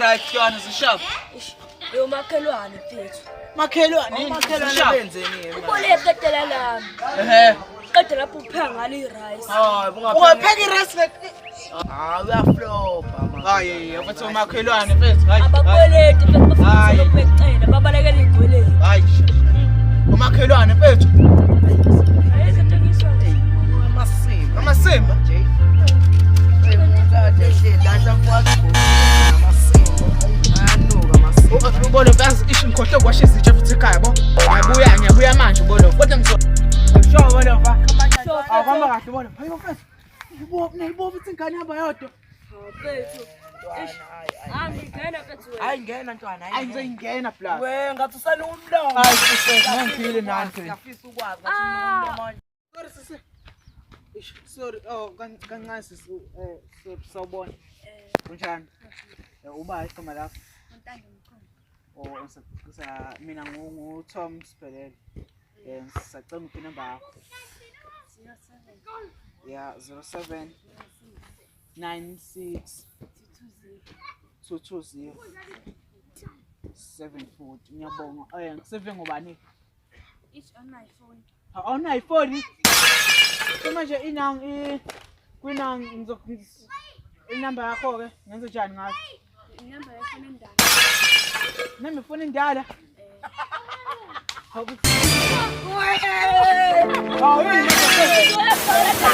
Right Johannes sishap. Yo makhelwane mfethu. Makhelwane yini? Omakhelwane Sishap. benzeni ke manje? Ubole qedela lami. Ehhe. Qeda lapho upheka ngalo i-rice. Hayi, bungapheka. Ungapheka i-rice le. Hayi, uyaflopa manje. Hayi, mfethu umakhelwane mfethu. Hayi. Abakweleti mfethu bafuna Hayi. lokhu becela babalekela iy'kweleti. Hayi. Umakhelwane mfethu. Ayikho into engiyishoyo. Amasimba. Amasimba. Nje. Hey, umuntu kade ehleli lahla mfowethu. Amasimba. Ayanuka amasimba. Ubona mfethu isho ngikhohlwe kwasha izitsha futhi ekhaya yabo. Ngiyabuya ngiyabuya manje ubona. Kodwa ngizo Sho ubona mfa. Awuhamba kahle ubona. Hayi mfethu. Ngibona ngibona ukuthi ingane ihamba yodwa. Hawu, Mfethu. Eish. Angingena mfethu wena. Hayi ngena ntwana, Hayi ngizoyingena plus. We ngathi usanuka umlomo. Hayi sisi, ngiphile nani phela. Ngiyafisa ukwazi ngathi unuka umlomo. Sorry sisi. Eish, sorry. Oh, kancane sisi. Eh, sorry sawubona. Kunjani? Uba igama lakho? Untando Mkhulu. Oh, sa mina ngu Tom Siphelele. Eh, sisacela ungiphe inamba yakho. 07 Yeah, 07 96 220 220 740. Ngiyabonga. Eh, ngiseve ngobani? Each on my phone. Awunayo ifoni? Manje inang i kwinang ngizo inamba yakho ke ngenze njani ngayo? Inamba yefoni endala. Nami ifoni endala. Hawu yini manje?